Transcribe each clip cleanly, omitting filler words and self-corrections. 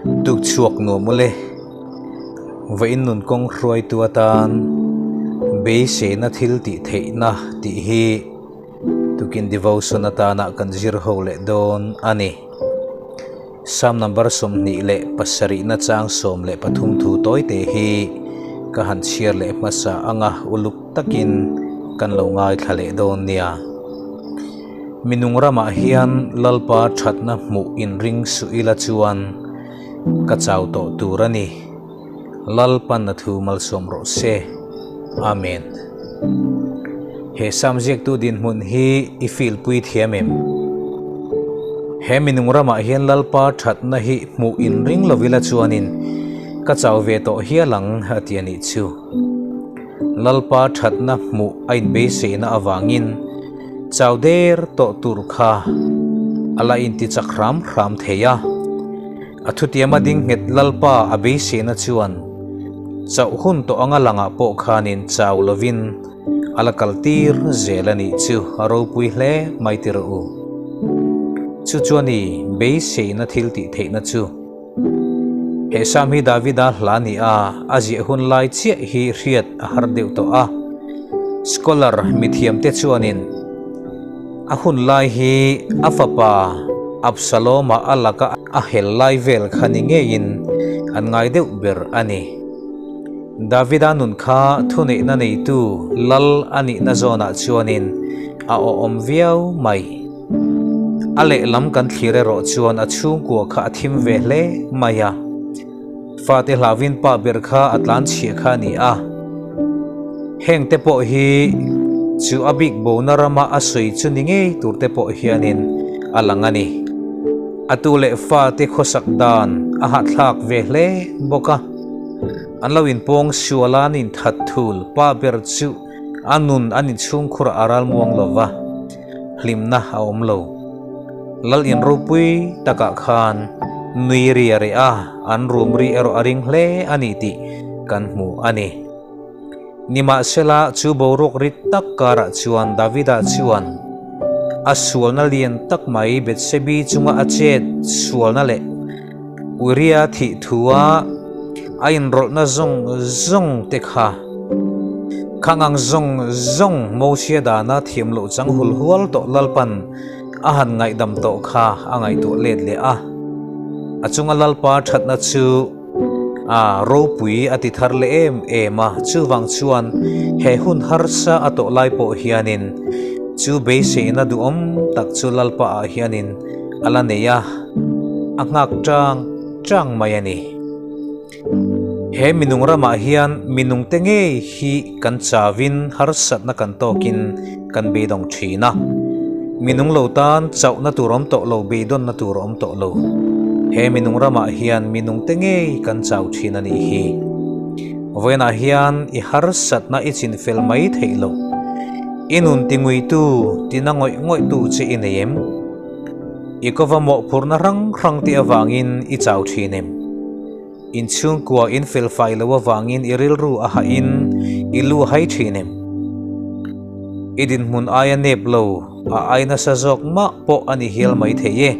Tuk chhuak nuam ule. Vawiin nun kawng hruaitu atan beiseina thil tih theihna tih hi tukin devotion atana kan zir ho leh dawn a ni. Psalm number 27na chang 13 thu tawite hi ka han chhiar leh hmasa anga uluk takin kan lo ngaithla leh dawn nia. Minung ramah hian Lalpa thatna hmuh inring suh ila chuan ka chau tawh tur a ni. Lalpan a thu malsawm rawh se. Amen. He Psalm ziaktu dinhmun hi i feel pui thiam em? He minung ramah hian Lalpa thatna hi hmuh inring lo ila chuanin ka chau ve tawh hial ang a ti a nih chu. Lalpa thatna hmuh a inbeiseina avangin chau der tawh tur kha a la intichak hram hram thei a. A thutiama ding nghet Lalpa a beiseina chuan chauh hun tawh anga langah pawh khanin chau lovin a la kaltir zel a nih chu a ropui hle mai ti rawh u. Chu chuan i beiseina thil tih theihna chu. He Psalm hi Davida hla ni a, a ziah hun lai chiah hi hriat a har deuh tawh a. Scholar mithiamte chuanin a hun lai hi a fapa Absaloma a laka a hel lai vel kha ni ngeiin an ngai deuh ber a ni. Davida nun kha thuneihna neitu lal a nihna zawnah chuanin a awhawm viau mai. A lehlam kan thlir erawh chuan a chhungkua kha a thim ve hle mai a, fate hlauhin pa ber kha a tlan chhia kha a ni a. Heng te pawh hi chu a bik bona rama a sawi chu ni ngei tur te pawh hianin a lang a ni. A tu leh fate khawsak dan a hahthlak ve hle bawk a, an lo inpawng sual a an inthat thul pa ber chu a nun an inchhungkhur a ral muang lo va. Hlimna a awm lo. Lal in ropui takah khan nui ri a reh a, an rum ri erawh a ring hle a ni tih kan hmu a ni. Nimahsela, chu boruak rit tak karah chuan Davida chuan a sualna lian tak mai Bethsebi chunga a chet sualna leh Uria thih thua a inrawlhna zawng zawng te kha khang ang zawng zawng Mosia dana thiam loh chang hul hual tawh Lalpan a han ngaihdam tawh kha a ngaihtuah let leh a. A chunga Lalpa thatna chu a ropui a ti thar leh em em a, chuvang chuan he hun harsa a tawh lai pawh hianin chu beiseina duhawm tak chu Lalpa ah hianin a la nei a. A nghak chang chang mai a ni. He minung ramah hian minungte ngei hi kan chauin harsatna kan tawkin kan beidawng thin a. Minung lo tan chauhna tur awm tawh lo, beidawnna tur awm tawh lo. He minung ramah hian minungte ngei kan chau thin a nih hi. Vawiinah hian i harsatna i chinfel mai theih loh. I nun tinguitu, tina ngawih ngawihtu che i nei em? I kova mawhphurhna hrang hrang tih avangin i chau thin em? Inchhungkua in fel fai lo avangin i rilru a hahin i lu a hai thin em? I dinhmun aia nep lo, a ai nasa zawk mah pawh a ni hial mai thei e.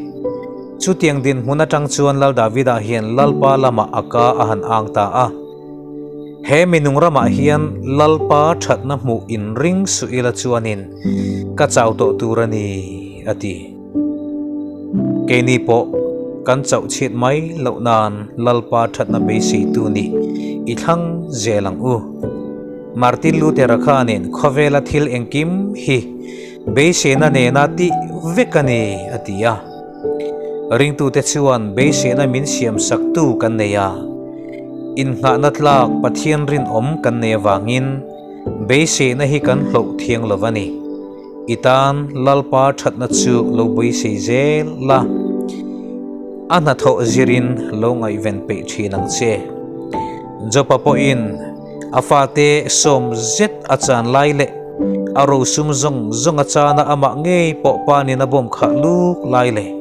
Chutiang dinhmun atang chuan Lal Davida hian Lalpa lamah a ka a han ang ta a. He minung ramah hian Lalpa thatna hmuh inring suh ila chuanin ka chau tawh tur a ni, a ti. Keini pawh kan chauh chhiat mai loh nan Lalpa thatna beiseitu nih i thlang zel ang u. Martin Luther-a khanin khawvela thil engkim hi beiseina nena tih vek a ni, a ti a. Ringtute chuan beiseina min siamsaktu kan nei a, innghahna tlak Pathian rinawm kan nei avangin beiseina hi kan hloh thiang lo a ni. I tan Lalpa thatna chu lo beisei zel la, a hnathawh zirin lo ngaihven peih thin ang che. Jopa pawhin A fate sawm zet a chan lai leh a rosum zawng zawng a chana amah ngei pawh panin a bawm khah luk lai leh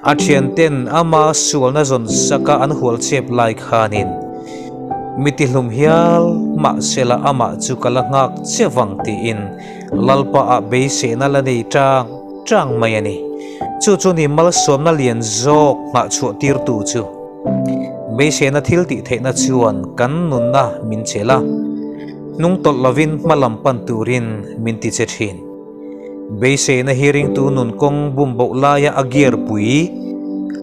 a thianten ama sualna zawn saka an hual chep lai khanin mi tihlum hial mahsela amah chu ka la nghak che vang tiin Lalpa ah beisehna la nei chang chang mai a ni. Chu chu ni malsawmna lian zawk nghah chhuah tirtu chu. Beiseina thil tih theihna chuan kan nunna min chelh a, hnung tawlh lovin hma lam pan turin min ti che thin. Beiseina hi ringtu nun kawng bum boh laia a gear pui,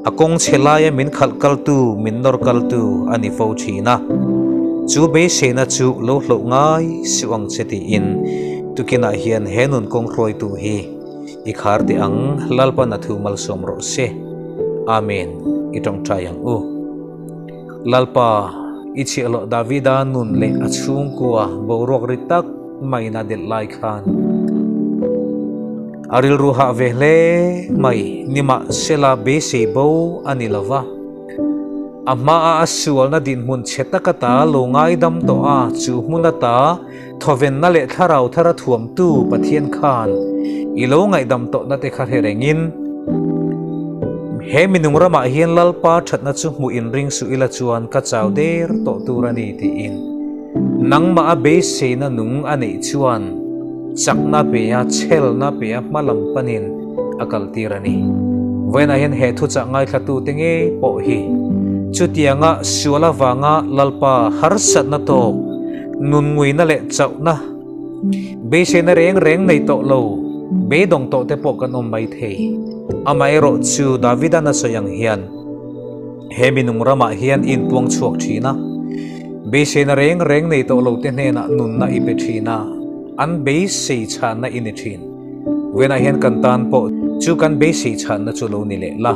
a kawng chhe laia min khalh kaltu, min nawr kaltu a ni fo thin a. Chu beiseina chu lo hloh ngai suh ang che tiin tukinah hian he nun kawng hruaitu hi i khar teh ang, Lalpan a thu malsawm rawh se. Amen. I tawngtai ang u. Lalpa, i chhiahhlawh Davida nun leh a chhungkua boruak ri tak maiin a delh lai khan a rilru hah ve hle mai. Nimahsela beisei bo a ni lo va, a hmaah a sualna dinhmun chhe taka ta lo ngaidam tawh a, chu hmun ata thawvenna leh thlarau thara thuamtu Pathian khan i lo ngaihdam tawhna te kha hre rengin he minung ramah hian Lalpa thatna chu hmuh inring suh ila chuan ka chau der tawh tur a ni tiin Nangmah a beiseina nung a neih chuan chakna pe a, chhelna pe a hma lam panin a kaltir a ni. Vawiinah hian he thuchah ngaithlatute ngei pawh hi chutianga sual avanga Lalpa harsatna tawk, nunngwina leh chauhna, beiseina reng reng nei tawh lo, beidawng tawh te pawh kan awm mai thei. Amaherawh chu Davidan a sawi ang hian, He minung ramah hian i inpuang chhuak thin a, beiseina reng reng nei tawh lote hnenah nunna i pe thin a, an beisei chhanna i ni thin. Vawiinah hian kan tan pawh chu kan beisei chhanna chu lo ni leh la.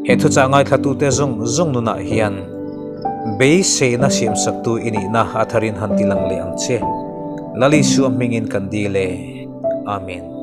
He thuchah ngaithlatute zawng zawng nunah hian beiseina siamsaktu i nihna a tharin han tilang leh ang che. Lal Isua hmingin kan dil e. Amen.